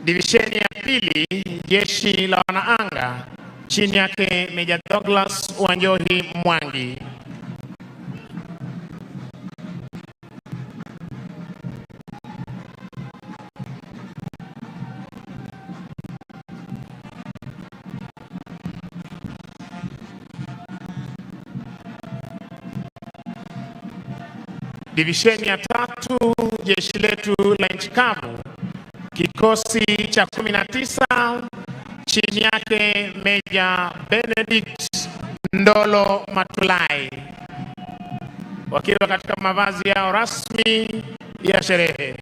Divisheni ya pili, jeshi la wanaanga, chini yake Meja Douglas Wanjohi Mwangi. Divisheni ya tatu, jeshi letu la nchi kavu, kikosi cha 19, chini yake Meja Benedict Ndolo Matulai, wakiwa katika mavazi yao rasmi ya sherehe.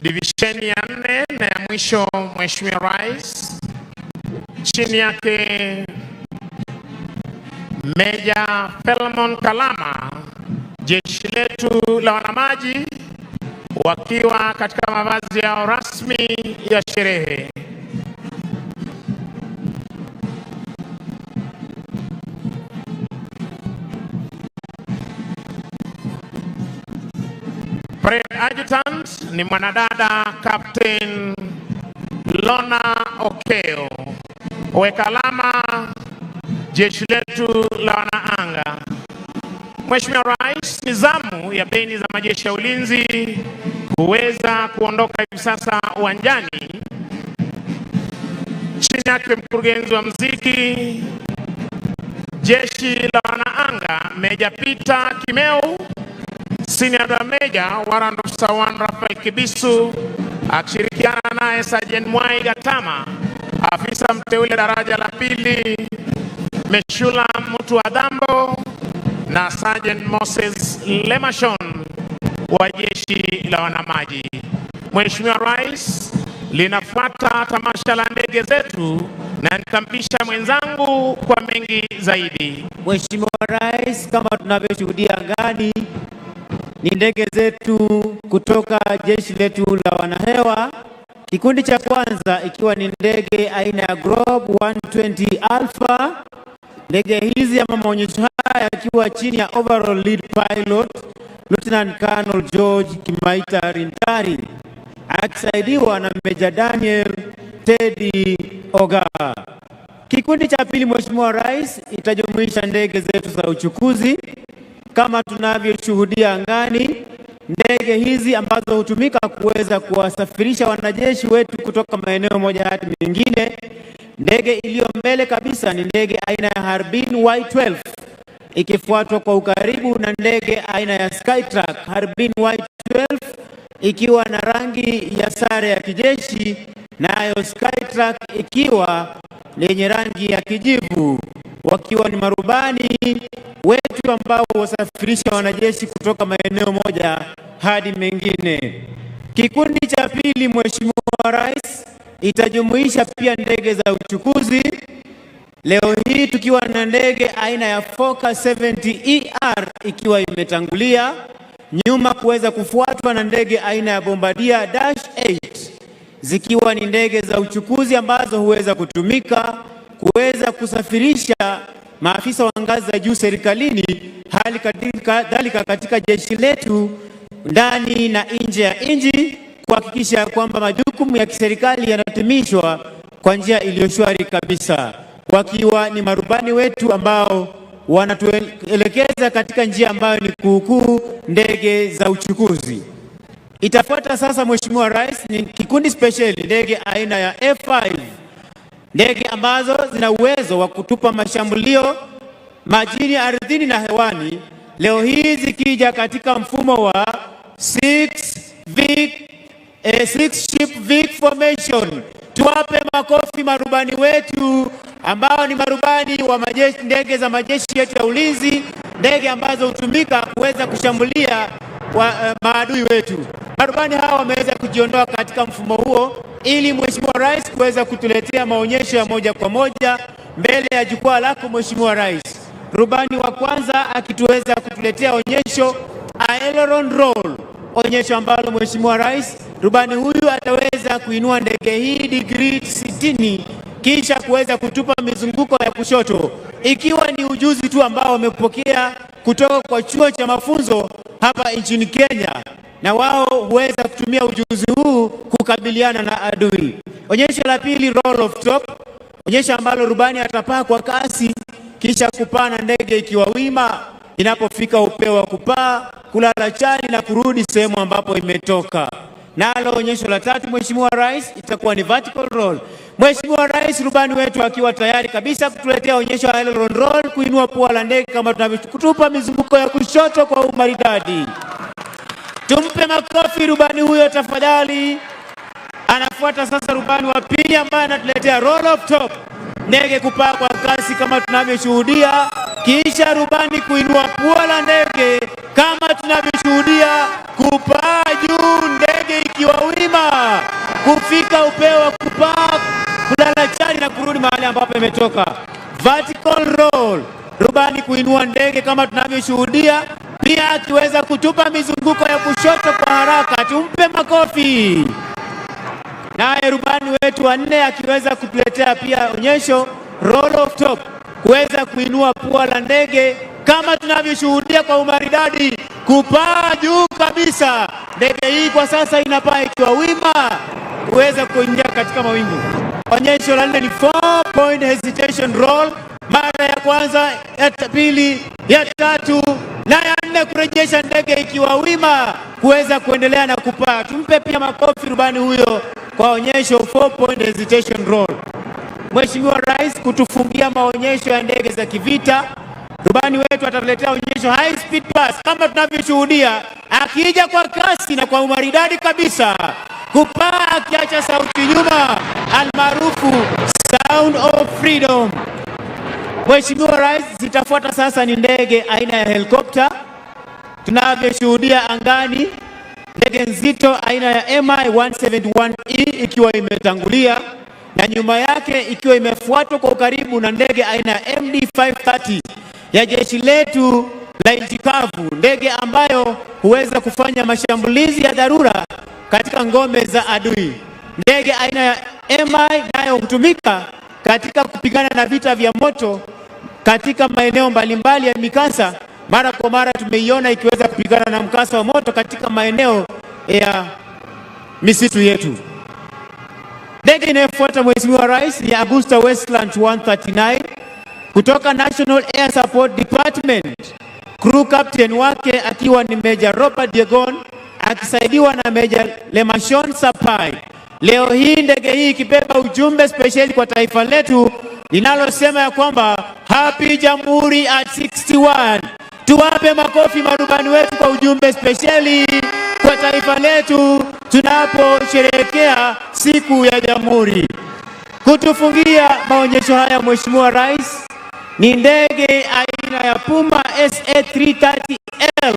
Divisheni ya nne na ya mwisho, Mheshimiwa Rais, chini yake Meja Felmon Kalama, jeshi letu la wanamaji, wakiwa katika mavazi yao rasmi ya sherehe. Parade Adjutant ni mwanadada Captain Lona Okeo. Weka alama jeshi letu la wanaanga. Mheshimiwa Rais, ni zamu ya bendi za majeshi ya ulinzi kuweza kuondoka hivi sasa uwanjani. Chini yake mkurugenzi wa muziki jeshi la wanaanga Meja Peter Kimeu, Senior Meja Warrant Officer 1 Rafael Kibisu akishirikiana naye Sergeant Mwai Gatama, afisa mteule daraja la pili Meshula Mutuadhambo na Sergeant Moses Lemashon wa jeshi la wanamaji. Mheshimiwa Rais, linafuata tamasha la ndege zetu na nitampisha mwenzangu kwa mengi zaidi. Mheshimiwa Rais, kama tunavyoshuhudia angani ni ndege zetu kutoka jeshi letu la wanahewa. Kikundi cha kwanza ikiwa ni ndege aina ya Grob 120 Alpha. Ndege hizi ama maonyesho haya yakiwa chini ya overall lead pilot Lieutenant Colonel George Kimaita Rintari akisaidiwa na Major Daniel Teddy Oga. Kikundi cha pili, Mheshimiwa Rais, itajumuisha ndege zetu za uchukuzi kama tunavyoshuhudia angani. Ndege hizi ambazo hutumika kuweza kuwasafirisha wanajeshi wetu kutoka maeneo moja hadi mengine. Ndege iliyo mbele kabisa ni ndege aina ya Harbin Y12 ikifuatwa kwa ukaribu na ndege aina ya Skytruck Harbin Y12 ikiwa na rangi ya sare ya kijeshi, nayo Skytruck ikiwa lenye rangi ya kijivu, wakiwa ni marubani wetu ambao huwasafirisha wanajeshi kutoka maeneo moja hadi mengine. Kikundi cha pili, Mheshimiwa Rais, itajumuisha pia ndege za uchukuzi. Leo hii tukiwa na ndege aina ya Fokker 70ER ikiwa imetangulia nyuma kuweza kufuatwa na ndege aina ya Bombardier Dash 8, zikiwa ni ndege za uchukuzi ambazo huweza kutumika kuweza kusafirisha maafisa wa ngazi za juu serikalini, hali kadhalika katika jeshi letu ndani na nje ya nchi, kuhakikisha kwamba majukumu ya kiserikali yanatimishwa kwa njia iliyo shwari kabisa, wakiwa ni marubani wetu ambao wanatuelekeza katika njia ambayo ni kuukuu ndege za uchukuzi. Itafuata sasa, Mheshimiwa Rais, ni kikundi special ndege aina ya F5, ndege ambazo zina uwezo wa kutupa mashambulio majini, ardhini na hewani. Leo hii zikija katika mfumo wa 6 ship VIC formation. Tuwape makofi marubani wetu ambao ni marubani wa majeshi, ndege za majeshi yetu ya ulinzi, ndege ambazo hutumika kuweza kushambulia maadui wetu. Marubani hawa wameweza kujiondoa katika mfumo huo ili Mheshimiwa Rais kuweza kutuletea maonyesho ya moja kwa moja mbele ya jukwaa lako Mheshimiwa Rais. Rubani wa kwanza akituweza kutuletea onyesho aileron roll, onyesho ambalo, Mheshimiwa Rais, rubani huyu ataweza kuinua ndege hii digrii 60 kisha kuweza kutupa mizunguko ya kushoto, ikiwa ni ujuzi tu ambao wamepokea kutoka kwa chuo cha mafunzo hapa nchini Kenya, na wao huweza kutumia ujuzi huu kukabiliana na adui. Onyesho la pili, roll off top, onyesho ambalo rubani atapaa kwa kasi kisha kupaa na ndege ikiwa wima inapofika upeo wa kupaa, kulala chali na kurudi sehemu ambapo imetoka. Nalo onyesho la tatu, Mheshimiwa Rais, itakuwa ni vertical roll. Mheshimiwa Rais, rubani wetu akiwa tayari kabisa kutuletea onyesho la aileron roll, kuinua pua la ndege kama tunavyotupa mizunguko ya kushoto kwa umaridadi. Tumpe makofi rubani huyo tafadhali. Anafuata sasa rubani wa pili ambaye anatuletea roll off top, ndege kupaa kwa kasi kama tunavyoshuhudia, kisha rubani kuinua pua la ndege kama tunavyoshuhudia, kupaa juu, ndege ikiwa wima, kufika upeo wa kupaa, kulala chali na kurudi mahali ambapo imetoka. Vertical roll, rubani kuinua ndege kama tunavyoshuhudia, pia akiweza kutupa mizunguko ya kushoto kwa haraka. Tumpe makofi. Naye rubani wetu wa nne akiweza kutuletea pia onyesho roll off top, kuweza kuinua pua la ndege kama tunavyoshuhudia kwa umaridadi, kupaa juu kabisa. Ndege hii kwa sasa inapaa ikiwa wima kuweza kuingia katika mawingu. Onyesho la nne ni four point hesitation roll, mara ya kwanza, ya pili, ya tatu na ya nne, kurejesha ndege ikiwa wima kuweza kuendelea na kupaa. Tumpe pia makofi rubani huyo kwa onyesho four point hesitation roll. Mheshimiwa Rais, kutufungia maonyesho ya ndege za kivita, rubani wetu atatuletea onyesho high speed pass kama tunavyoshuhudia, akija kwa kasi na kwa umaridadi kabisa, kupaa akiacha sauti nyuma, almaarufu Sound of Freedom. Mheshimiwa Rais, zitafuata sasa ni ndege aina ya helikopta tunavyoshuhudia angani, ndege nzito aina ya MI 171E ikiwa imetangulia na nyuma yake ikiwa imefuatwa kwa ukaribu na ndege aina ya MD 530 ya jeshi letu la nchi kavu, ndege ambayo huweza kufanya mashambulizi ya dharura katika ngome za adui. Ndege aina ya MI nayo hutumika katika kupigana na vita vya moto katika maeneo mbalimbali ya mikasa. Mara kwa mara tumeiona ikiweza kupigana na mkasa wa moto katika maeneo ya misitu yetu. Ndege inayofuata, Mheshimiwa Rais, ni Agusta Westland 139 kutoka National Air Support Department, crew captain wake akiwa ni Major Robert Diegon akisaidiwa na Major Lemashon Sapai. Leo hii ndege hii ikibeba ujumbe spesheli kwa taifa letu linalosema ya kwamba Happy Jamhuri at 61. Tuwape makofi marubani wetu kwa ujumbe spesheli kwa taifa letu tunaposherehekea siku ya Jamhuri. Kutufungia maonyesho haya, Mheshimiwa Rais, ni ndege aina ya Puma SA330L,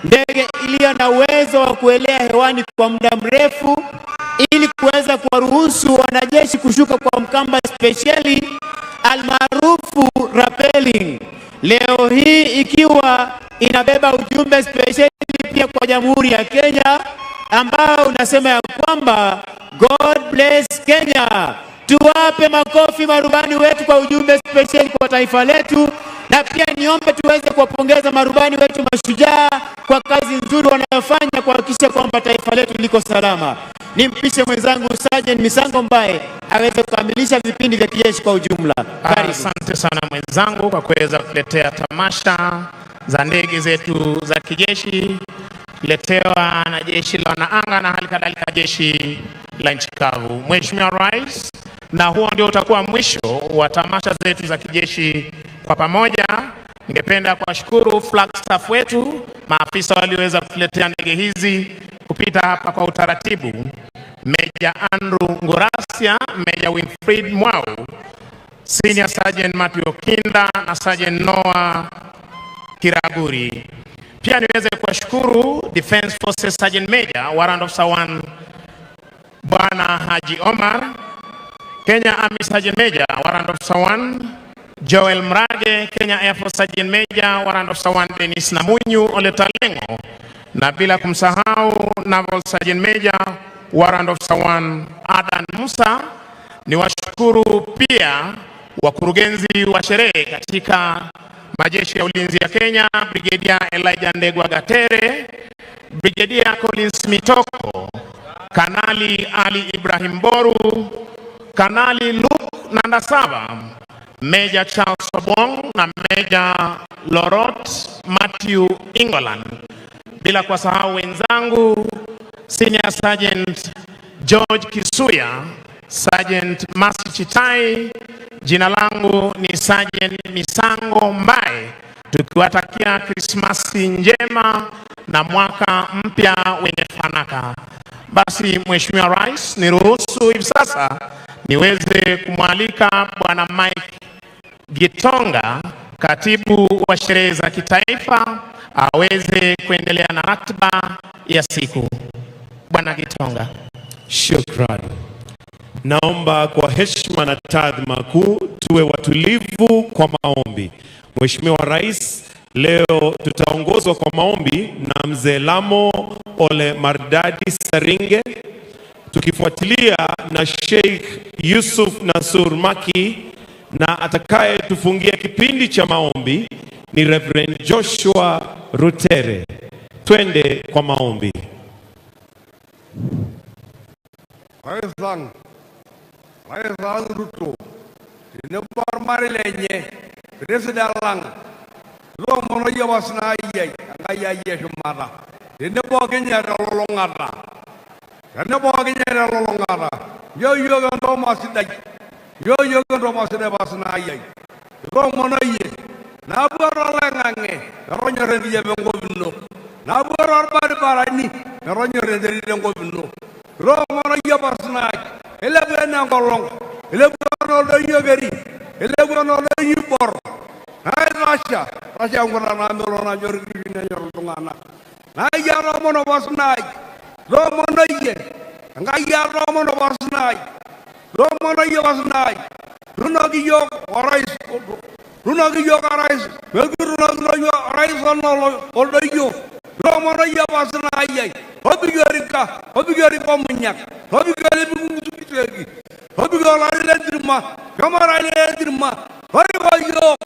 ndege iliyo na uwezo wa kuelea hewani kwa muda mrefu ili kuweza kuwaruhusu wanajeshi kushuka kwa mkamba spesheli almaarufu rappelling. Leo hii ikiwa inabeba ujumbe spesheli pia kwa Jamhuri ya Kenya ambao unasema ya kwamba God bless Kenya. Tuwape makofi marubani wetu kwa ujumbe spesheli kwa taifa letu, na pia niombe tuweze kuwapongeza marubani wetu mashujaa kwa kazi nzuri wanayofanya kuhakikisha kwamba taifa letu liko salama. Nimpishe mwenzangu Sergeant Misango Mbae aweze kukamilisha vipindi vya kijeshi kwa ujumla. Karibu. Asante sana mwenzangu kwa kuweza kuletea tamasha za ndege zetu za kijeshi, letewa na jeshi la wanaanga na hali kadhalika jeshi la nchi kavu. Mheshimiwa Rais, na huo ndio utakuwa mwisho wa tamasha zetu za kijeshi kwa pamoja. Ningependa kuwashukuru flag staff wetu, maafisa walioweza kutuletea ndege hizi kupita hapa kwa utaratibu, Meja Andrew Ngorasia, Meja Winfried Mwau, Senior Sergeant Matthew Okinda na Sergeant Noah Kiraguri. Pia niweze kuwashukuru Defense Forces Sergeant Major Warrant Officer 1 Bwana Haji Omar, Kenya Army Sergeant Major Warrant Officer 1 Joel Mrage, Kenya Air Force Sergeant Major Warrant Officer 1 Dennis Namunyu Ole Talengo, na bila kumsahau Naval Sergeant Major Warrant Officer 1 Adan Musa. Niwashukuru pia wakurugenzi wa sherehe katika majeshi ya ulinzi ya Kenya, Brigadier Elijah Ndegwa Gatere, Brigadier Collins Mitoko, Kanali Ali Ibrahim Boru, Kanali Luke Nandasaba, Major Charles Obong na Major Lorot Matthew Ingolan, bila kuwasahau wenzangu Senior Sergeant George Kisuya, Sergeant Masi Chitai. Jina langu ni Sergeant Misango Mbae, tukiwatakia Krismasi njema na mwaka mpya wenye fanaka. Basi Mheshimiwa Rais, niruhusu hivi sasa niweze kumwalika Bwana Mike Gitonga, katibu wa sherehe za kitaifa, aweze kuendelea na ratiba ya siku. Bwana Gitonga. Shukran. Naomba kwa heshima na taadhima kuu tuwe watulivu kwa maombi. Mheshimiwa Rais, leo tutaongozwa kwa maombi na Mzee Lamo Ole Mardadi Saringe, tukifuatilia na Sheikh Yusuf Nasur Maki, na atakayetufungia kipindi cha maombi ni Reverend Joshua Rutere. Twende kwa maombi. Rais lang, Rais lang Ruto, tenebo ormarei lenye, president lang, toomono iyie osina ai, Enkai ai eshumata, tenebo Kenya telulung'ata, tenebo Kenya telulung'ata, nchoo iyiook entomonok sidai, nchoo iyiook entomonok sidai pasina ai, toomono iyie, napuo toloing'ang'e metonyora enkijape enkop ino, napuo torbaribarani metonyora enterit enkop ino. Toomono iyie pasinai, ilepu enaa enkolong', ilepu enaa oldoinyio keri, ilepu enaa oldoinyio oibor. Naitasha, tasha nkuta naamelok nanyor inkishu nenyor iltung'anak. Naa iyie atoomono pasinai, toomono iyie, Enkai atoomono pasinai, toomono iyie pasinai, runoki iyiook orais, runoki iyiook orais, mekirunokino iyiook orais anaa oldoinyio. Toomono iyie pasinai ai, tobiko erika, tobiko erika omunyak, tobiko olipikung'utukiteki, tobiko olari lentirma, shomo olari lentirma, toriko iyiook,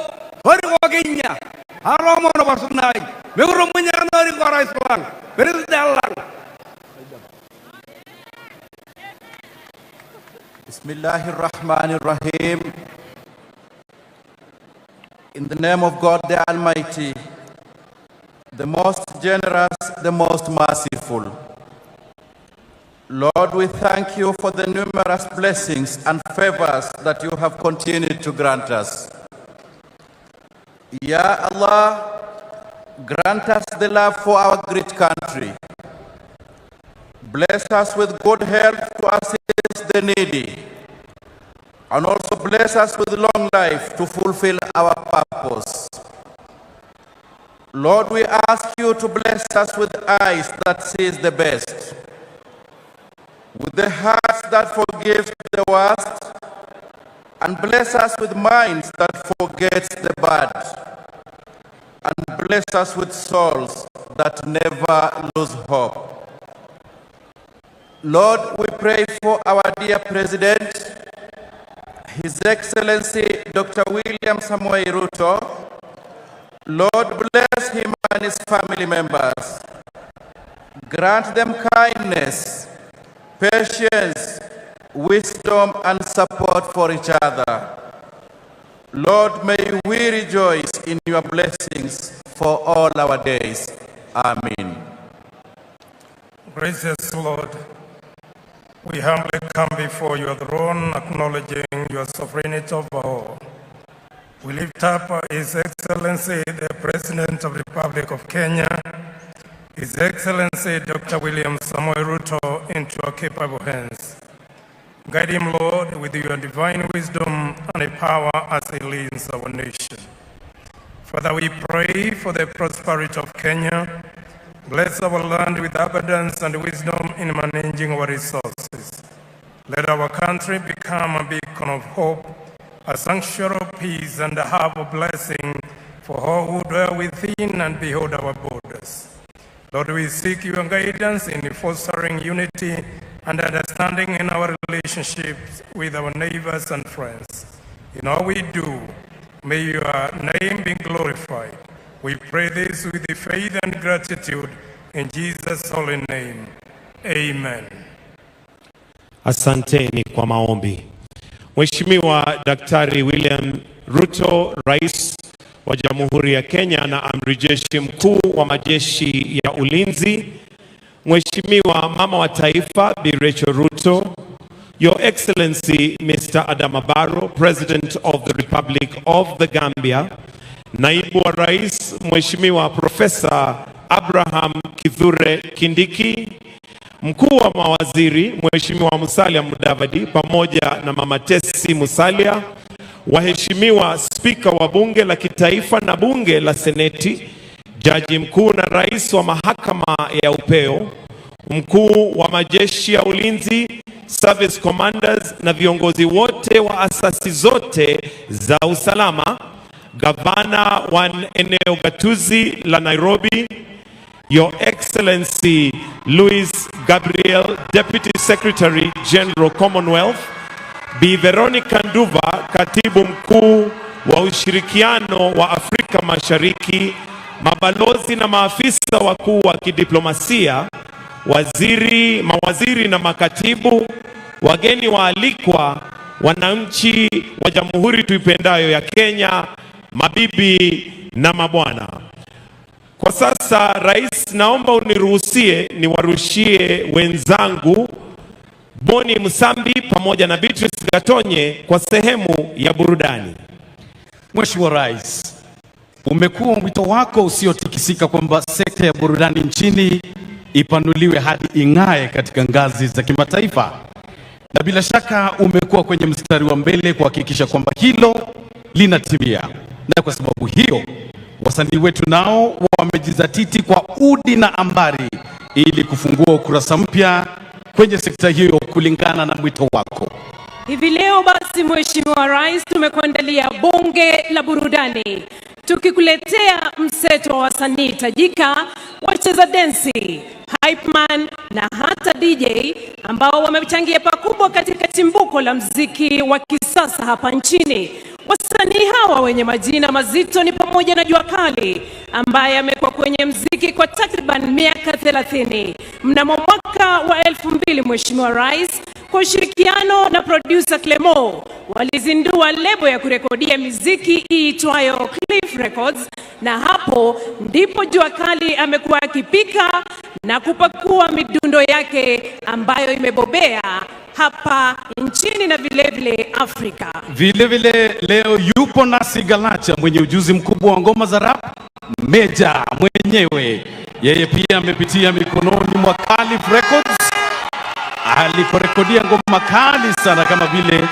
toriko Kenya. Atoomono pasinai, mikirumunyak oriko orais lang, president lang. Bismillahirrahmanirrahim. In the name of God the Almighty, the most generous, the most merciful. Lord, we thank you for the numerous blessings and favors that you have continued to grant us. Ya Allah, grant us the love for our great country. Bless us with good health to assist the needy, and also bless us with long life to fulfill our purpose. Lord, we ask you to bless us with eyes that sees the best, with the hearts that forgives the worst, and bless us with minds that forgets the bad, and bless us with souls that never lose hope. Lord, we pray for our dear President, His Excellency Dr. William Samoei Ruto. Lord, bless him and his family members. Grant them kindness, patience, wisdom, and support for each other. Lord, may we rejoice in your blessings for all our days. Amen. Gracious Lord, we humbly come before your throne, acknowledging your sovereignty over all. We lift up His Excellency, the President of the Republic of Kenya, His Excellency Dr. William Samoei Ruto, into your capable hands. Guide him, Lord, with your divine wisdom and power as he leads our nation. Father, we pray for the prosperity of Kenya. Bless our land with abundance and wisdom in managing our resources. Let our country become a beacon of hope, a sanctuary of peace and a hub of blessing for all who dwell within and behold our borders. Lord, we seek your guidance in fostering unity and understanding in our relationships with our neighbors and friends. In all we do, may your name be glorified. We pray this with faith and gratitude in Jesus' holy name. Amen. Asanteni kwa maombi. Mheshimiwa Daktari William Ruto, Rais wa Jamhuri ya Kenya na Amri Jeshi Mkuu wa Majeshi ya Ulinzi, Mheshimiwa Mama wa Taifa Bi Rachel Ruto, Your Excellency Mr. Adama Barrow, President of the Republic of the Gambia, Naibu wa Rais Mheshimiwa Profesa Abraham Kithure Kindiki, Mkuu wa mawaziri Mheshimiwa Musalia Mudavadi pamoja na Mama Tesi Musalia, waheshimiwa Spika wa Bunge la Kitaifa na Bunge la Seneti, Jaji Mkuu na Rais wa Mahakama ya Upeo, Mkuu wa Majeshi ya Ulinzi, Service Commanders na viongozi wote wa asasi zote za usalama, Gavana wa eneo gatuzi la Nairobi, Your Excellency Louis Gabriel, Deputy Secretary General Commonwealth, Bi Veronica Nduva, Katibu Mkuu wa Ushirikiano wa Afrika Mashariki, mabalozi na maafisa wakuu wa kidiplomasia, mawaziri na makatibu, wageni waalikwa, wananchi wa jamhuri tuipendayo ya Kenya, mabibi na mabwana. Kwa sasa, Rais, naomba uniruhusie niwarushie wenzangu Boni Musambi pamoja na Beatrice Gatonye kwa sehemu ya burudani. Mheshimiwa Rais, umekuwa mwito wako usiotikisika kwamba sekta ya burudani nchini ipanuliwe hadi ing'ae katika ngazi za kimataifa, na bila shaka umekuwa kwenye mstari wa mbele kuhakikisha kwamba hilo linatimia, na kwa sababu hiyo wasanii wetu nao wamejizatiti kwa udi na ambari ili kufungua ukurasa mpya kwenye sekta hiyo kulingana na mwito wako. Hivi leo basi, Mheshimiwa Rais, tumekuandalia bonge la burudani, tukikuletea mseto wa wasanii tajika, wacheza densi, hype man na hata DJ ambao wamechangia pakubwa katika chimbuko la mziki wa kisasa hapa nchini. Wasanii hawa wenye majina mazito ni pamoja na Jua Kali ambaye amekuwa kwenye mziki kwa takriban miaka 30. Mnamo mwaka wa 2000, Mheshimiwa Rais, kwa ushirikiano na producer Clemo walizindua lebo ya kurekodia miziki iitwayo Cliff Records, na hapo ndipo Jua Kali amekuwa akipika na kupakua midundo yake ambayo imebobea hapa nchini na vilevile Afrika. Vile vile leo yupo nasi Galacha mwenye ujuzi mkubwa wa ngoma za rap, Meja mwenyewe. Yeye pia amepitia mikononi mwa Calif Records alikorekodia ngoma kali sana kama vile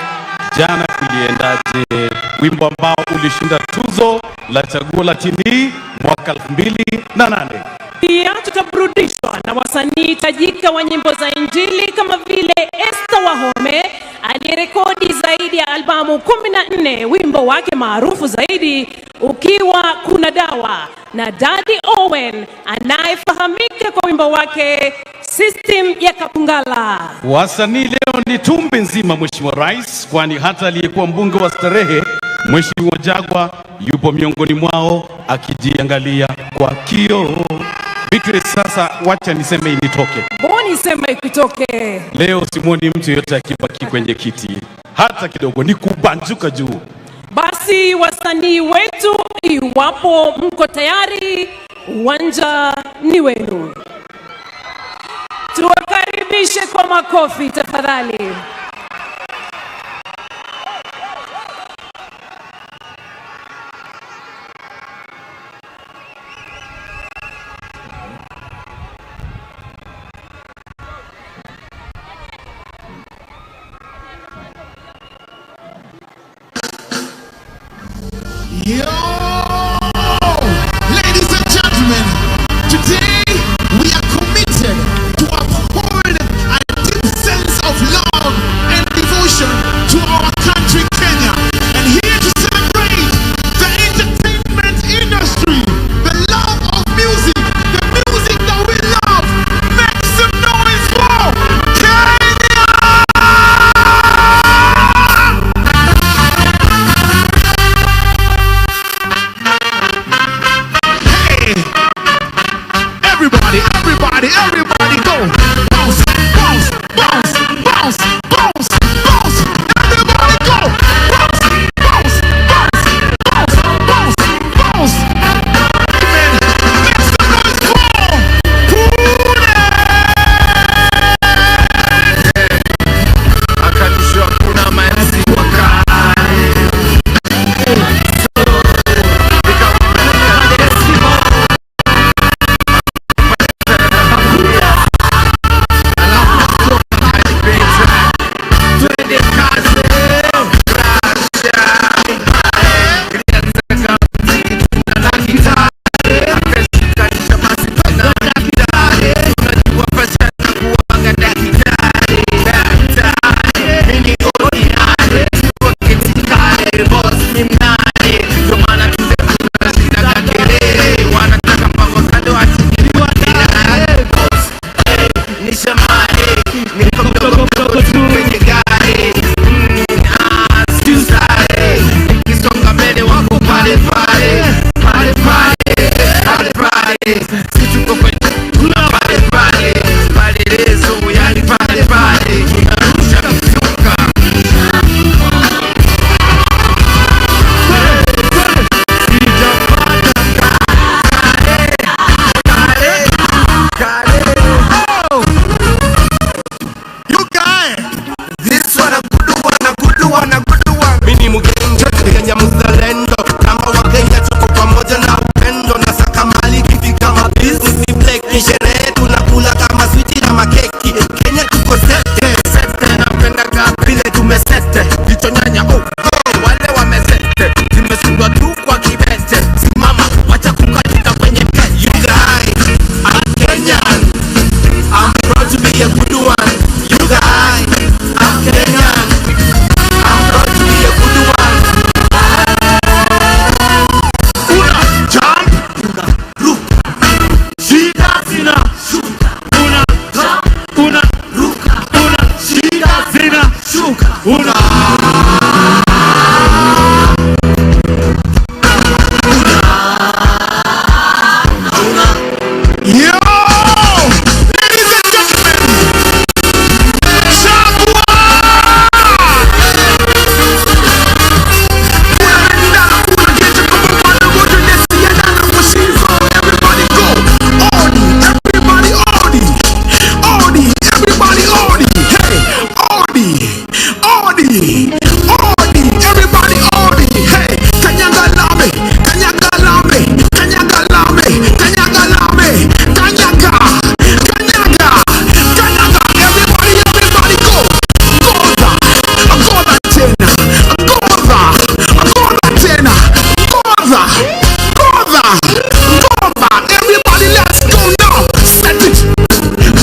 Jana Kuliendaje, wimbo ambao ulishinda tuzo la Chaguo la TND mwaka 2008. Pia tutaburudishwa na wasanii tajika wa nyimbo za Injili kama vile Esther Wahome aliyerekodi zaidi ya albamu 14, wimbo wake maarufu zaidi ukiwa Kuna Dawa, na Daddy Owen anayefahamika kwa wimbo wake System ya Kapungala. Wasanii leo ni tumbi nzima, Mheshimiwa Rais, kwani hata aliyekuwa mbunge wa Starehe Mheshimiwa Jagwa yupo miongoni mwao akijiangalia kwa kioo. Beatrice, sasa wacha niseme initoke. Boni, sema ikutoke. Leo simuoni mtu yote akibaki kwenye kiti hata kidogo, ni kubanjuka juu. Basi wasanii wetu, iwapo mko tayari, uwanja ni wenu. Tuwakaribishe kwa makofi tafadhali. Yo! Ladies and gentlemen, today we are committed to uphold a deep sense of love and devotion to our country, Kenya. And Sisi tuko kwenye pale pale pale lezo, yani pale pale tunarusha mzuka. You guy. This one a good one, a good one, a good one. Mimi mgeni Kenya mzalendo, kama Wakenya tuko pamoja na upendo. Nasaka mali kifika mabizi si black, ni sherehe tunakula kama switi na makeki. Kenya tuko sete sete, napenda vile tumesete, jicho nyanya oh, oh, wale wamesete, zimesundwa tu kwa kibete. Simama wacha kukatika kwenye pete. You guys, I'm Kenyan, I'm proud to be a good one. You guys, I'm Kenyan, I'm proud to be a good one. Una jump, una ruka, shida zina shuka. Una jump, una ruka, una shida zina shuka. Una Yo! Ladies and gentlemen, Everybody go! Audi, everybody Audi, Audi, everybody Audi, hey, Audi, Audi, Audi, everybody Audi, hey, Kanyaga lame, Kanyaga lame, Kanyaga lame, Kanyaga lame, Kanyaga, Kanyaga, Kanyaga, everybody, everybody go, Goda, Goda tena, Goda, Goda tena, Goda, Goda, Goda, everybody let's go now, set it,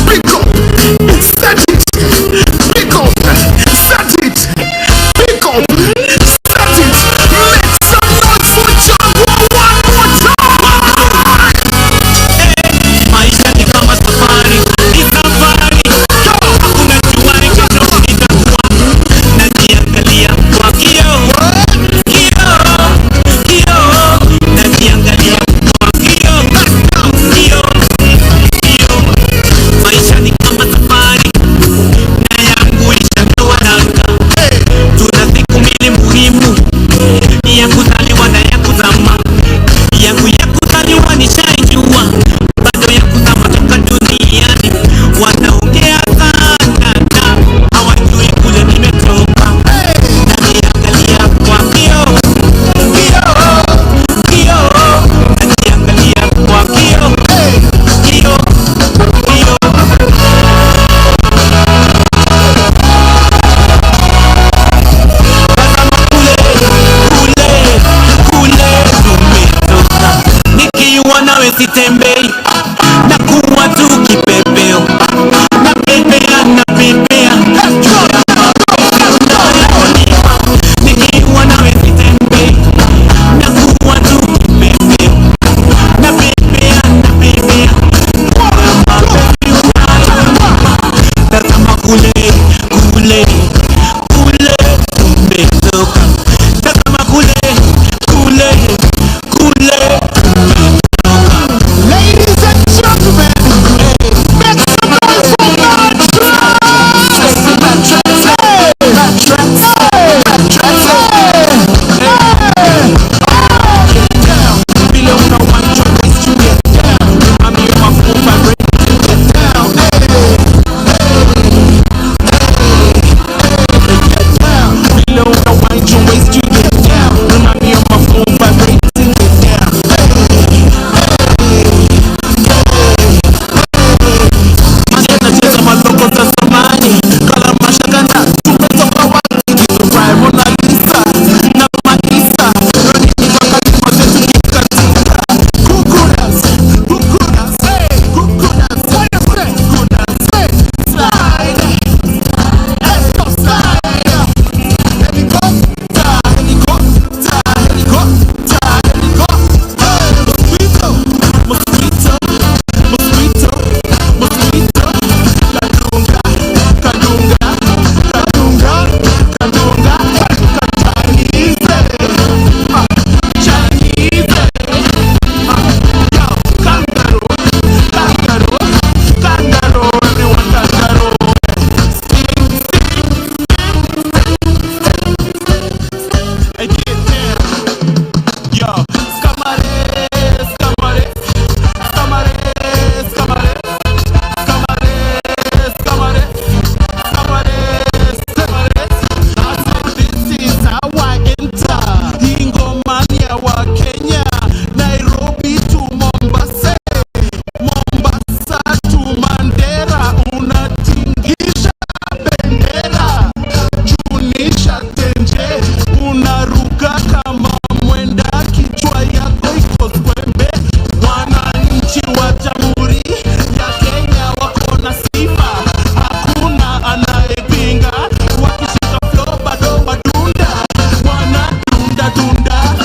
pick up, set it, pick up, set it, pick up, set it, make some noise for Jaguar one more time. Maisha ni kama safari, ni safari. Hakuna juani kesho itakuwa. Najiangalia kwa kioo, kioo, kioo. Najiangalia kwa kioo, kioo, kioo. Maisha ni kama safari, na yangu ishatoa nanga. Tuna siku mbili muhimu, ya kuzaliwa na ya kuzama. Yangu ya kuzaliwa nishaijua, bado ya kuzama toka duniani. Wanaongea sana na hawajui kule nimetoka. Najiangalia kwa kioo, kioo, kioo. Najiangalia kwa kioo, kioo, kioo. Kule, kule tumetoka. Nikiwa nawe sitembei,